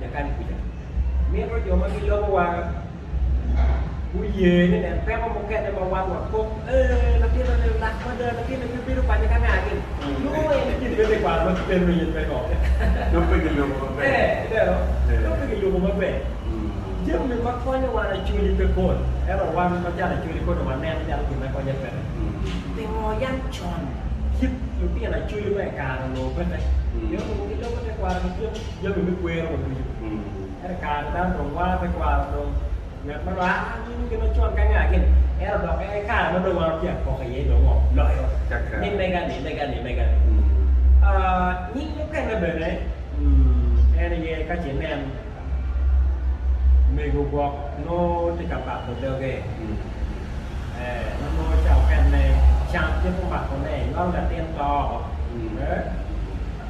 kuca kany kuca. Mito jo ma gilobowa guye ni nen peko mukene ma wan wakok, ee, latin-ni olak mada, latin-ni pe bedo paco ka nga gini. Nongo en gin me tekwaro ma kipeno iye pe ko. Nongo pe giluko maber. Ee, ineno? Nongo pe giluko maber. Jami ma konyo wan Acholi pe pol, ento wan macalo Acholi kono waneno calo gin ma konye peke. Pingo yam con kit lutino Acholi ma i kare onongo peke? Pien onongo gilubo tekwaro ki kit jami me kwero wa ducu. Ento i kare dano dong war tekwaro dong ngat ma dong aa winyo gin macon ka nga gin ento dok en kare ma dong wan watye ka kok iye dong loyo ni mega ni mega ni mega ni. Nying mukene bene en aye ka ce inen mego gwok nongo tye ka bako doge ma nongo ca okene cam cito makone nywalo latin to oko.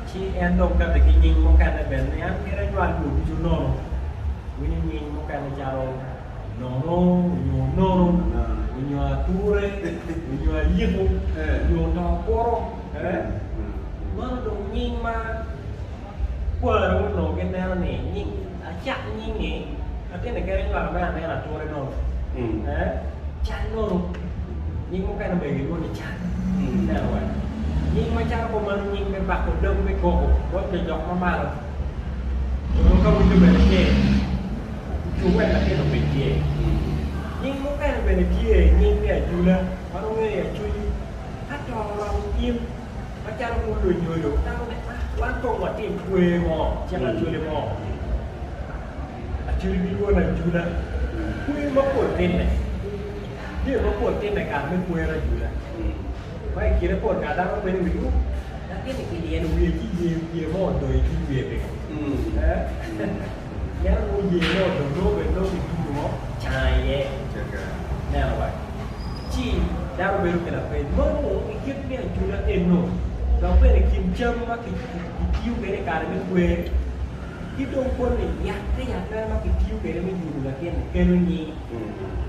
Ci en dong kati ki nying mukene bene ni an kit anywal jo ducu nono. Winyo nying mukene calo Nono onyo Nono onyo Ature onyo Ayiko onyo Otokuro. Mano dong nying ma kwaro onongo gineno ni nying acak nying-ngi latinni kene nywalo me anena ature nono. Cal nono. Nying mukene bene gilwongo ni cal. Ineno wa? Nying macalo kumeno nying me bako dog me koko bot jo jok ma malo. Onongo ka winjo bene tye, ocung wek latin obed tye. Nying mukene bene tye nying me ajula. Wan wangeyo i Acholi, ka to oromo in macalo kun lunyodo tamo ni, ah, wan kong watim kwer mo, cik Acholi mo. Acholi gilwongo ni ajula. Kwer mapol timme. Jami mapol timme i kare me kwero ajula. Ma i kine pol kare dano penyo wigi ni, 'Latin-ni kilyelo wiye ci yer wiye mo odong i cwiny wiye pingo?' Neno nongo yer mo odong nongo bene nongo kituco mo canga iye. Neno wa? Ci dano bedo ki lapeny, 'Meno i kit me ajula eno dok bene i kin cam ma kitiyo kwede i kare me kwer ki dong koni yat-te yat mere ma kitiyo kwede me yubo latin-ni kelo nying?'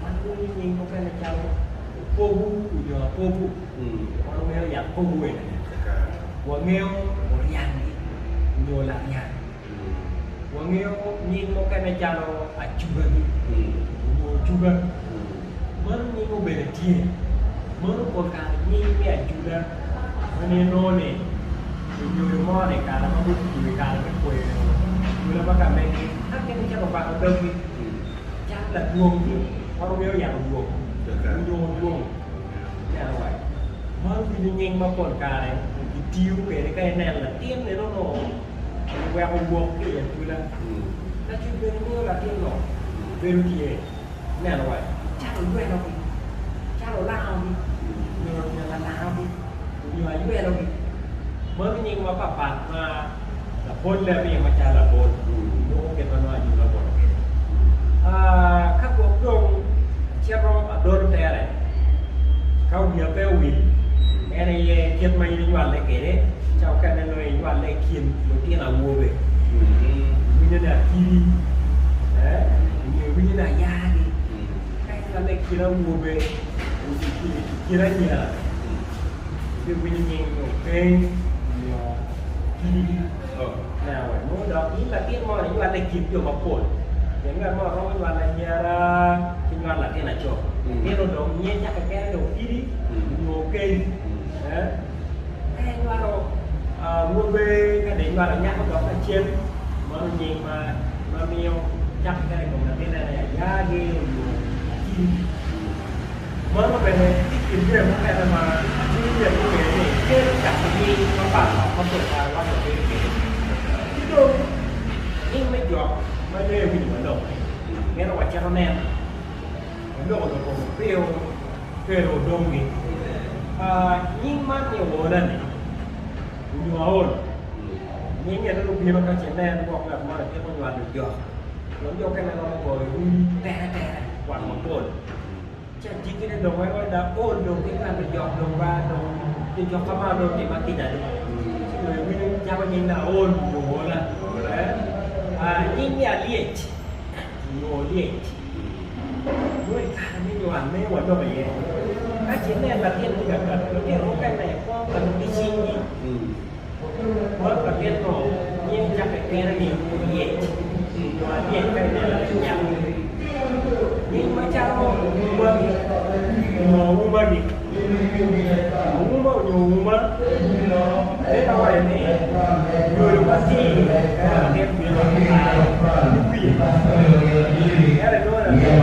Wan lwongo nying mukene calo opobu onyo apobu. Wan wangeyo yat pobu eni. Wangeyo oryangi onyo laryang. Wangeyo nying mukene calo acugagi onyo ocuga. Mano nying obedo tye. Mano pol kare nying me ajula ma inongo ni lunyodo mo-ni i kare ma gutiyo i kare me kwero ajula ma ka megi ka gin gicako bako doggi. Calo ladwong, wan wangeyo yat odwong, onyo odwong me awac. Man obedo nying ma pol kare kitiyo kwede ka ineno latin meno onongo kiweko wok ki i adwola. Lacuc bene miyo latin-nu bedo tye ineno wac calo oywelo-gi, calo olango-gi, nyo lalango-gi, nyo aywelo-gi. Mano nying mapatpat ma Labolle amiyo macalo labol lwongo kit ma nongo anyuta owoto kwede. Ka gwok dong acito adolo tere, ka wiya pe owil, en aye kit ma in inywalle kwede, ca okene nongo inywalle i kin lutino awobe, iwinyo ni akidi, nyo iwinyo ni ayagi. Ka inywalle i kin awobe, i kin anyira, ibiwinyo nying ni Okeny nyo Kidi. Neno wek nongo dok in latin mo ni inywale i kin jo mapol. Pien ngat mo romo nywalo anyira ki nywalo latin aco. Latin odong nyinge cakke kene dong Kidi nyo Okeny. Ka inywalo awobe ka dong inywalo nyako dok lacen, mano nying ma miyo cakke kene i kom latin en aye Ayagi nyo Akidi. Mano bene tye i kin jami mukene ma cwiny myero gunge ni kelo cako nying mapatpat ma pol kare wan wabedo kwede. Ki dong, nying me jok ma lee winyo walok-ki mito wacito nen waloko lok kom opiyo kelo odongi. Nying man ni owola-ni onyo aol, nying eno nongo bino ka ce nen gwok ngat mo tiko nywalo jok dong jo okene romo goyo rii teretere wang mapol. Ci ajikkine dong weko da ol dong ki nywalo jok dong ba dong jo jok ka ma dong otima kica do. Ci dong iwinyo cako nying ni aol nyo oola. Ah, nying ni alyec nyo olyec. Nongo i kare me nywal me waloko iye. Ka ce inen latin tye ka kati, lutino mukene kwo ka nongo ki cinggi. Mano latin no nying cakke kene ni olyec. Nyo alyec ka ineno latin nyako. Nying macalo ouma-gi nyo auma-gi. Ouma onyo ouma bedo awaco ni nyodo matir ka latin bino aa ki wiye. Ento inongo latin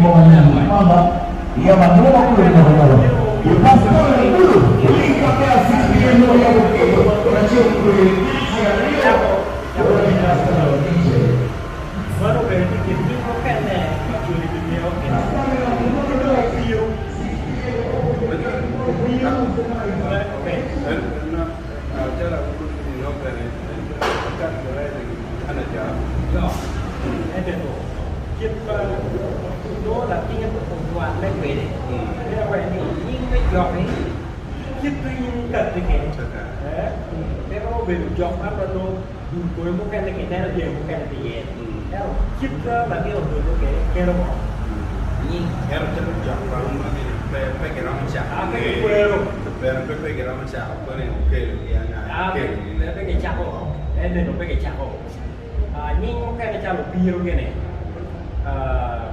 ma obino ma wiye Mano obedo ni gin nying mukene ma cwali gimito eni ki dong opiro. Opiro obedo. Ento kit ma nongo latin onywale kwede, mito waco ni nying me joki kit ma in ikatti kwede pe romo bedo jok man ma nongo dul komi mukene kineno jami mukene tye iye ento kit ma latin odonyo kwede kelo ngo? Nying. Ento calo jok pa omagi-ni pe giromo cako Pe gikwero. Bene pe giromo cako koni okelogi anga okelogi. Pe gicako ento pe gicako. Nying mukene calo opiro gini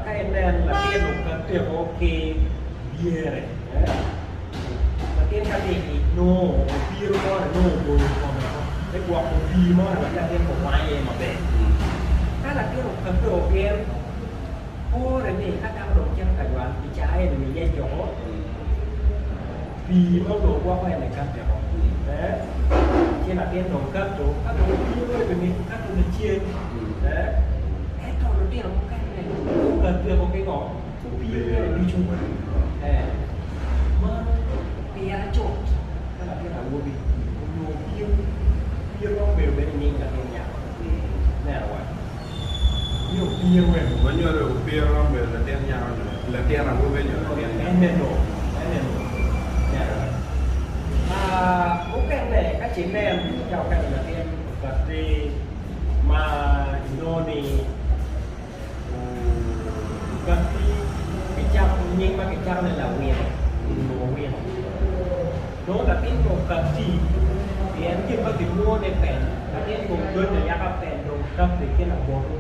ka inen latin okateko ki dyere latin ka tye i ic nongo opiro moni nongo oboyo kome me gwoko pii moni wek latin owang iye maber. Ka latin okateko pien pore ni ka dako dong cito ka nywal i caa eni niyec woko Pii ma onongo gwoko en ekateko, ci latin dong kato, ka dong opii mo bimito kato lacen, ento lutino mukene gukateko ki ngo? Opii mere ducu. Mano pira cut ka latin awobi onongo opii, opii romo bedo bene i nying latin nyako. Ineno wa? Ni opii wek. Ma nyuto opii romo bedo latin nyako nyo latin awobi nyo latin nyako. Eneno, eneno, ineno. Ah, mukene ka ce inen ca okene latin okati ma inongo ni okati kicako nying ma kicako ni lawino nyo owino. Nongo latin dong okati pien gin ma kilwongo ni pen, latin dong donyo yaka pen dong kati ki laboto.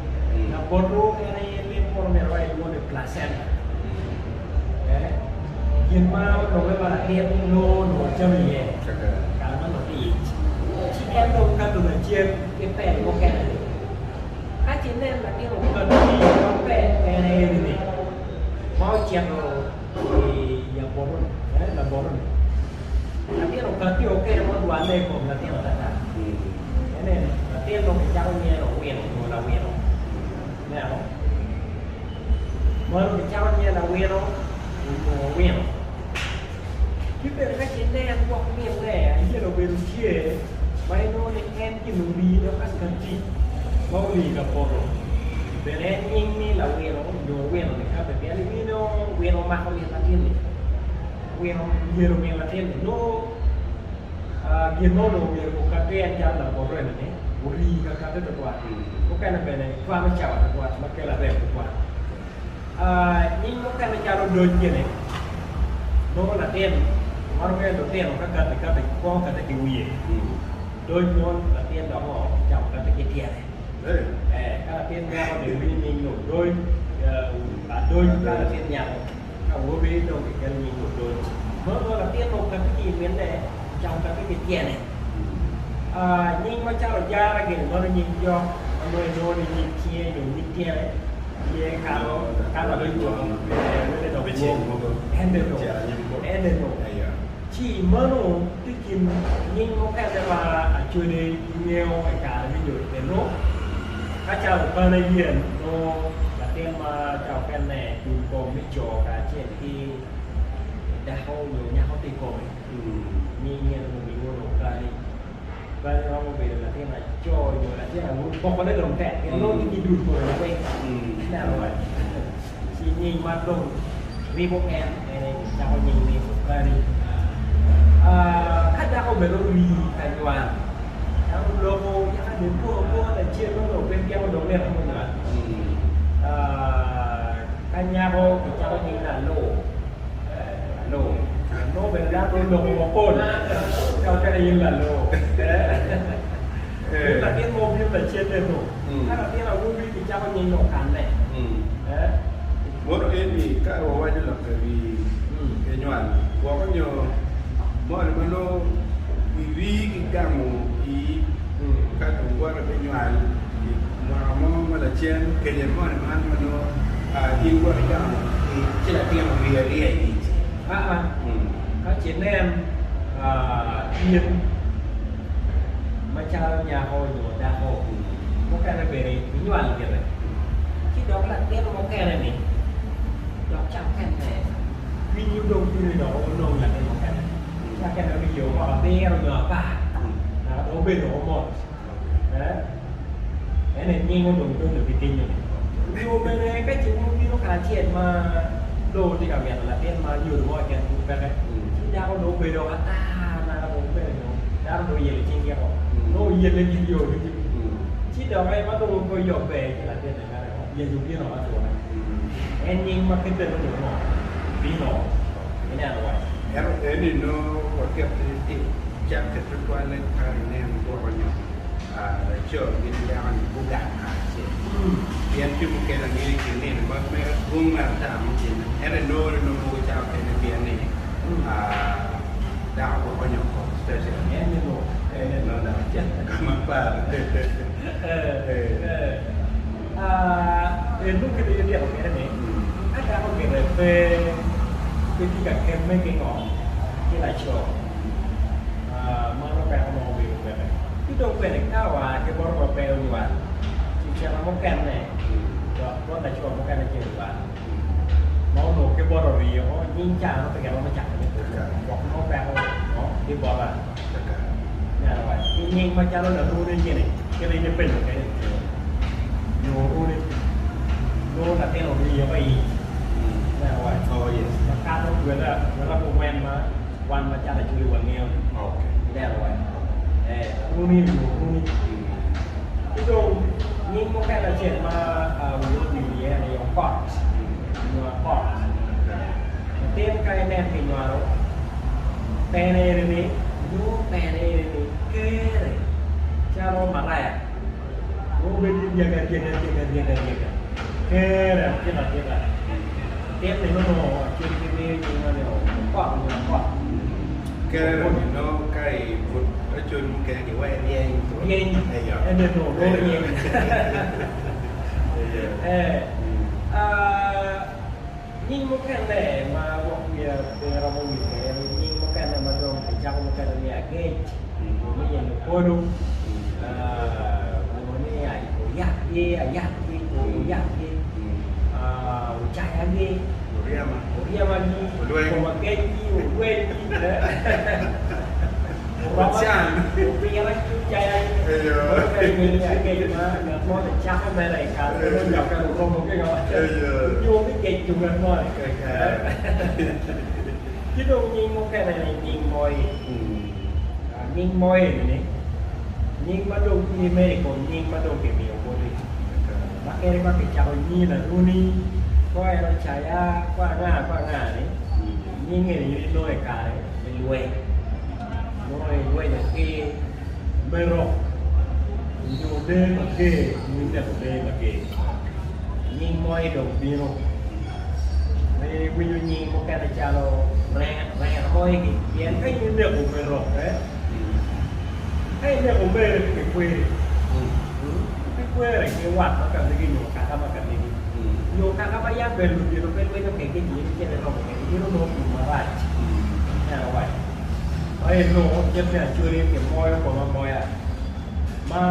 Laboto en aye lim munu myero wa ilwongo ni placenta. Gin ma ononge ma latin nongo onongo cam iye kare ma onongo tye i ic ci en dong kato lacen ki pen mukene-ni. Ka ce inen latin okati ma pen en eni-ni ma ocito i labotoni, latin okati okene ma odwalle i kom latin atata. Inen latin dong kicako nyero owino nyo lawino. Ineno? Mano kicako nyero lawino nyo owino. Ki bene ka ce inen gwok minne aye obedo tye ma inongo ni en gin orii dok ka kati ma orii ka poto bene en nying ni lawino nyo owino-ni ka pe pien iwinyo wino omako min latin-ni wino oyelo min latin-ni nongo gin ma onongo myero okati en calo lapoto eni-ni orii ka kati tutwal mukene bene cwalo cawa tutwal ma kelo arem tutwal. Nying mukene calo odoc gini nongo latin ma romo lutino ka kati kati kwongo kati ki wiye doc nongo latin dok ngo cako kati ki tyene ka latin nyako dong iwinyo nying ni odoc adoc ka latin nyako ka awobi dong kikelo nying ni odoc meno nongo latin dong okati ki i minne ocako kati ki tyene nying macalo ojara gini meno nying jok ma nongo inongo ni nyig cinge nyo nyig tyene Ci meno tye kin nying mukene ma Acholi gingeyo i kare me nyodo eno. Ka calo Opana Yen nongo latin ma ca okene dul kom me co kacel ki dako nyo nyako tye i kome, nying en onongo kilwongo ni Opani. Bene romo bedo latin laco nyo latin awobi, pokone dong tek pien nongo tye ki dul kome weng. Ineno wa? Ci nying ma dong ribo en, en aye kicako nying ni Okari. Ka dako bene orii ka nywal, dako loko yaka dong po apoka lacen ma onongo pe byeko dong nino me nywal. Ka nyako kicako nying ni Aloo. Aloo. Nongo bene dano dong oloko mapol. Cawkene in laloo. In latin ma obino lacen-ne no. Ka latin awobi kicako nying ni okanne. Mono eni ka wawaco lok i wi kinywal gwoko nyo moni ma nongo iri ki gamo ii ka dong woto ki nywal i mwaka mo ma lacen kenye moni man ma nongo in gwok igamo ci latin ori ariya i ic. Aa, ka ce inen in macalo nyako nyo dako mukene bene inywal gire, ci dok latin mukene-ni dok ca mukene cwinyi dong bino dok onong latin mukene, ca mukene nongo iyo mwaka abiro nyo apar naka dong obedo woko mot. Ento nyingo dong donyo ki kenyo-ni. Nyo bene ka ce wun wubino kacel ma dong wutye ka mito latin ma nyodo mo keken pud peke, ci dako dong obedo ata naka dong bene dong dano dong oyelo cingi woko, nongo oyelle ki yo ducu. Ci dok ma dong pe oyobbe ci latin-ni mere oyeco bino atura. En nying ma kite nongo dong ngo? Bino. Ineno wa? Ento eni nongo waketo ni cakke tutwalle ka ineno gwoko nyo laco gin dako-ni gugak kacel. Pien jo mukene angeyo i kin nino ma mere dwong mere ata mutimme ento inongo ni nongo mogo cawa kene pien ni dako gwoko nyo kok special. Nongo dako cito ka ma pat. Eno kit ma ityeko kwede ni, ka dako gire pe tye ka kemme ki ngo? Ki laco. Mano peko ma obedo kwede. Ki dong bene ka oa ki bot ma pe onywal, ci cito mukene dok bot laco mukene ci onywal ma onongo ki bot oryo nying ca nongo pe giromo cakone kulu gwok nongo peko ki bota. Ki nying macalo larune gini, kit ma in ipenyo kwede i tyeko nyo orune, nongo latin orye woko i ic me awac makato gweta mungwen ma wan macalo Acholi wangeyo-ni. Ineno wa? Ee, laruni nyo oruni. Ki dong nying mukene acel ma wiya owil iye aye Okot nyo Akot. Latin ka inen kinywalo, Pene eni ni nongo pene eni ni kere calo maraya nongo bedo ni ryega ryega ryega ryega ryega kere atika atika latin ni nongo actually ki miyo nying ma ni okot nyo akot. Kere ni nongo ka i but acholi mukene ki wai ryeny Ryeny ene nongo nongo ryeny. Eh ah. Nying mukene ma gwok wiya pe romo wil kwede ni nying mukene ma dong kicako mukene ni Agec, nyo ni Yenopolo, nyo ni Oyakgi, Ayakgi, Oyakgi, Ocayagi, Oryemagi, Komagecgi, Olwenygi, Opiragi, Ocayagi. Meno bene nying ni Agec ma ngat mo cako mere i kare ma nongo nyokke oromo ki ngo? Nyo me geco ngat moni. Ki dong nying mukene ni nying moi. Nying moi eni-ni, nying ma dong tye mere i kom nying ma dong kimiyo boti. Ma kadi ma kicako nyingi Laruni, kor en Ocaya, kor anga kor anga-ni, nying eni in inongo i kare me lweny. Nongo ilwenyo ki merok nyo lee mager nyo ineko lee mager. Nying moi dong bino ma in iwinyo nying mukene calo rena moi-gi pien ka in ineko merok ka ineko omeri pe kikweri pe kikweri ki wat ma ka megi nyo kaka ma ka megi nyo kaka ma yam bene ludito pe lwenyo kwedgi in icito iromo kwedgi in onongo gin marac. Ineno wa? Ma enongo kit me Acholi ki moyo kom amoya ma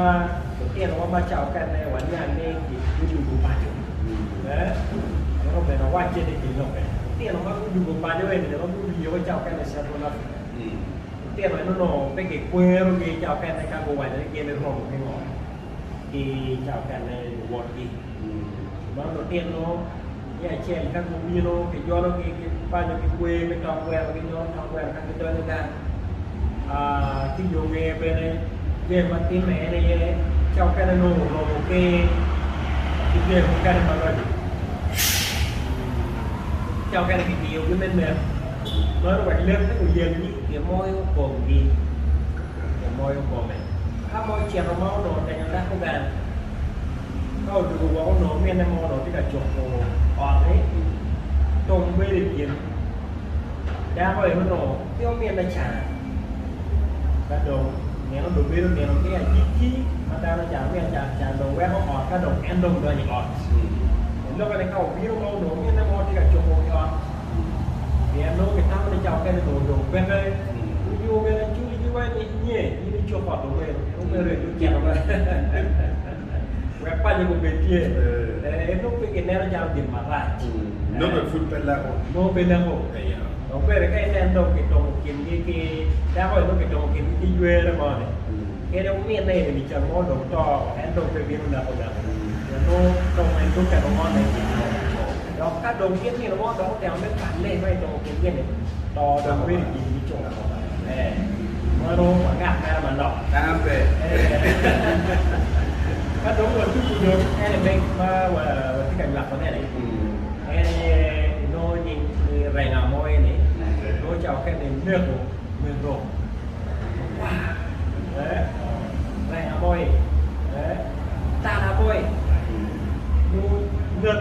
lutinowa ma ca okene waniang ni gudwogo paco. Eh, meno bene wacce ni ginoke. Lutino ma gudwogo paco eni ma gurio ca okene i Central Africa. Lutino eni onongo pe kikwerogi ca okene ka guwaco ni gin giromo ki ngo ki ca okene luwotgi. Meno lutino Me acel, ka gubino, kijologi ki paco ki kwer me tok gweno, ginyono tok gweno ka gidonyo gang. Ki yo ngeye bene, jami ma timme en aye ca mukene nongo oromo ki ki jami mukene maraco. Ca mukene kimiyogi me nek. Meno wek lek pe oyelgi, kimoyo komgi. goyo kome. Ka ma ocito ma onongo otenyo dako gang, ka odwogo woko onongo minne mo onongo tye ka cuko ot-ti, tum bedo i kin dako eni onongo ki ominne ca. Ka dong nino dong bedo nino me agikki ma dano cano me acar dong weko ot ka dong en dong donyo i ot. Lokke ni ka obino ma onongo minne mo tye ka cuko i ot, pien nongo gitamo ni ca okene onongo dong peke, onyo bene culigi wa ni nye in icuk ot omero, omero eni ocito wek paco gubed tye. En nongo pe gineno calo gin marac. Nongo pud pe leko. Nongo pe leko. Dong bene ka inen dong kitongo kingi ki dako eni dong kitongo kingi ki ywere moni, kede ominne eni ca mo dong to, en dong pe bino leko leko. Pien nongo tong en dong oketo ngone i kin jo. Dok ka dong gin nino mo dok otemo me palle ma itongo kingi ni, to dong bedo i kingi cut. Ee, mano wangak mere manok. An pe. Ka dong watuco dong en aye meg ma watye ka nywakone-ni. En aye inongo nying ni renga mo eni, nongo ca okene ineko me rok makwar, renga mo i, tala mo i, nongo ngat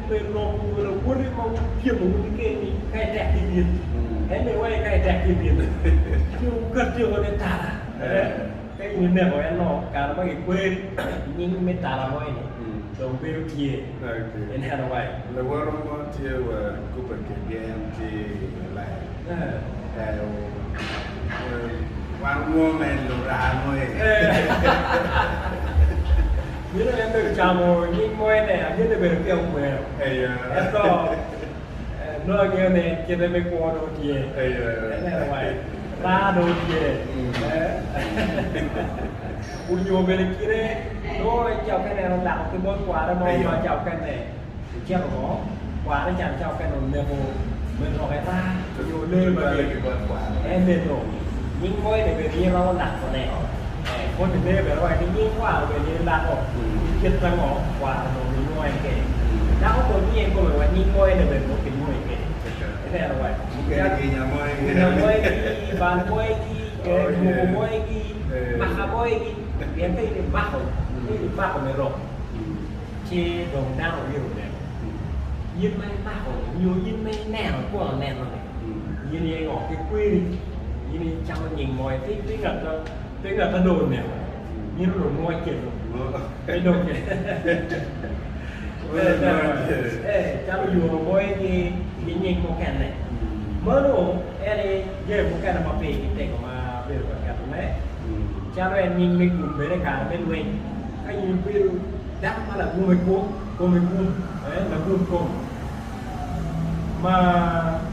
me rok nyo lawoti ma wupyemo wun keken-ni ka itek ki bin, en bene waci ka itek ki bin, ci wukatti woko ni tala. Ka in ineko en nongo kare ma gikweri nying me tala mo eni dong bedo tye. Ineno wai? Laworo mo tye wa kubbe ki en ki Elayo. Wan wongo me luraa mo eni. Mito en dong ocamo nying mo ene agene bene peya okwero. Ento nongo angeyo ni kite me kwo dong tye. Ineno wai? Raa dong tye. Onyo bene kite nongo ca okene en olako ki bot kware mo ma ca okene ocito ko kware ca ca okene oneko me roke raa onyo lee mager en ento nying mo eni bene in iromo lako ne koni lee bene waco ni nying kwaro bene in ilako ki kit ango kwaro onongo kilwongo en kede dako kono nyinge kome wa nying mo eni bene onongo kilwongi kede ineno wa nginya moegi bal moegi muko moegi maka moegi pien ka in imako ka in imako me rok ci dong dano myero oneno in ma imako ni nyo in ma ineno ikwongo neno ni in aye ngo ki kweri in icamo nying mo pe ngat pe ngat ma dong oneko in onongo nwo celo pe dong calo yono moegi ki nying mukene mano en aye jami mukene ma pigi tego ma abedo ka ketone calo en nying me gum bene i kare me lweny ka in ibedo dako ma lagum i kom kome gum lagum kom ma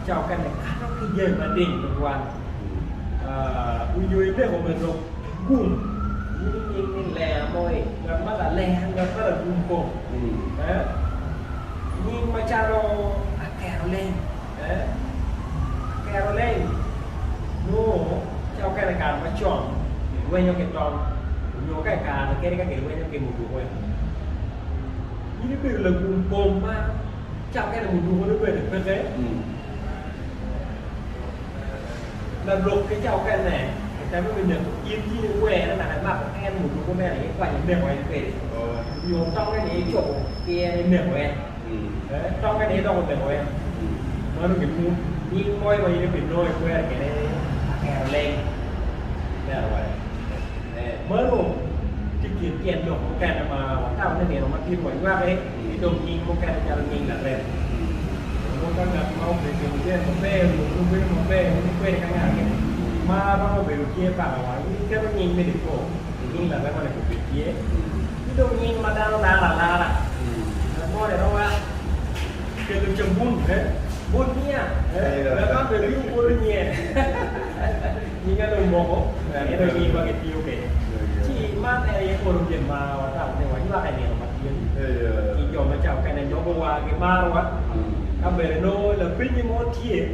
ca okene kato ki jami mading tutwal onyo ineko me rok gum in inying ni lenga mo i ngat ma lalenga ngat ma lagum kom nying macalo akero leng akero leng nongo ca okene kare macon gilwenyo ki tong onyo ka i kare kadi ka gilwenyo ki muduku in ibedo lagum kom ma ca okene muduku ne bene peke Lalok ki ca okene itemme me neko in ci iwere naka imako en muduku meno aye ikwanyo ineko en kwede nyo tonge ni icuko ki en ineko en tonge ni dok oneko en mano gilwongo nying mo ma in ibinongo ikwere kwede akero leng ineno wa mano tye kin tyen lok mukene ma watamo ni nino madit wanywaki ki dong nying mukene calo nying larem. Onongo ka ngat ma obedo i jami maber nyo pe obedo maber nongo ikwede ka ngat ni mar romo bedo tye paka wa in iketo nying me nipo nying larema ni obed tye ki dong nying ma dano laro alara ngat mo ni romo kelo cabun bot niya ngat man bene bino bolo nyiye nyinge dong moko ento nying ma gitiyo kwede ci man en aye kono gin ma watamo ni wanywako i nino matin ki jo ma ca okene nyogowa gimarowa ka bene nongo lapenyi mo tye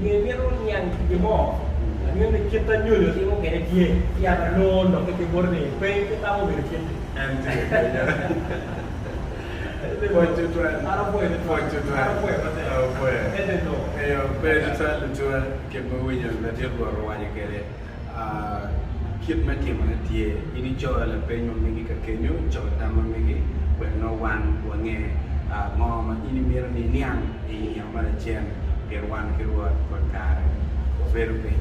nyo imito niang gin mo angeyo ni kit ma nyonyo timo kwede tye ci an anongo lokke ki boti ni pe itamo bedo kit-ti. Pwoc tutwal. An apwoyo tutwal. Pwoc tutwal. An apwoyo matek. Apwoyo. Ento nongo. Eyo, ber tutwal lutua kit ma winyo latit Rwot owaco kwede. Kit me timone tye, in icoyo lapeny ma megi ka kenyo, ico tam ma megi wek nongo wan wange ngo ma in imito ni iniang i nino ma lacen, pien wan ki Rwot pol kare wabedo piny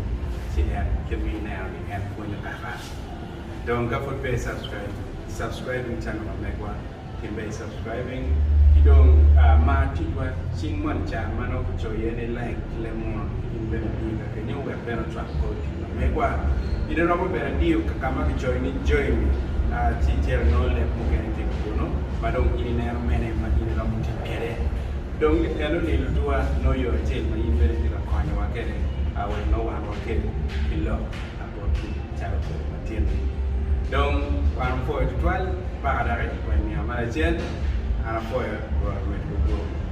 ci en kit ma ineno ni en pwonyo kaka. Dong ka pud pe i subscribing channel ma megwa, Tim ber i subscribing ki dong mar ticwa cing moni ca ma nongo kicoyo iye ni like ki leb muno in bene diyo ka kenyo wek bene ocwak kor tic ma megwa. In iromo bene diyo ka ka ma kicoyo ni join me ci icito inongo leb mukene tye ka kunu ma dong in ineno mene ma in iromo tic kwede. Dong eno ni lutuwa nongo yo acel ma in bene itye ka konyowa kwede wek nongo wan wakel ki lok botwu calo kodi matin-ni. Dong wan opwoyo tutwal paka doki wa i nino ma lacen, an apwoyo Rwot omedwu gum.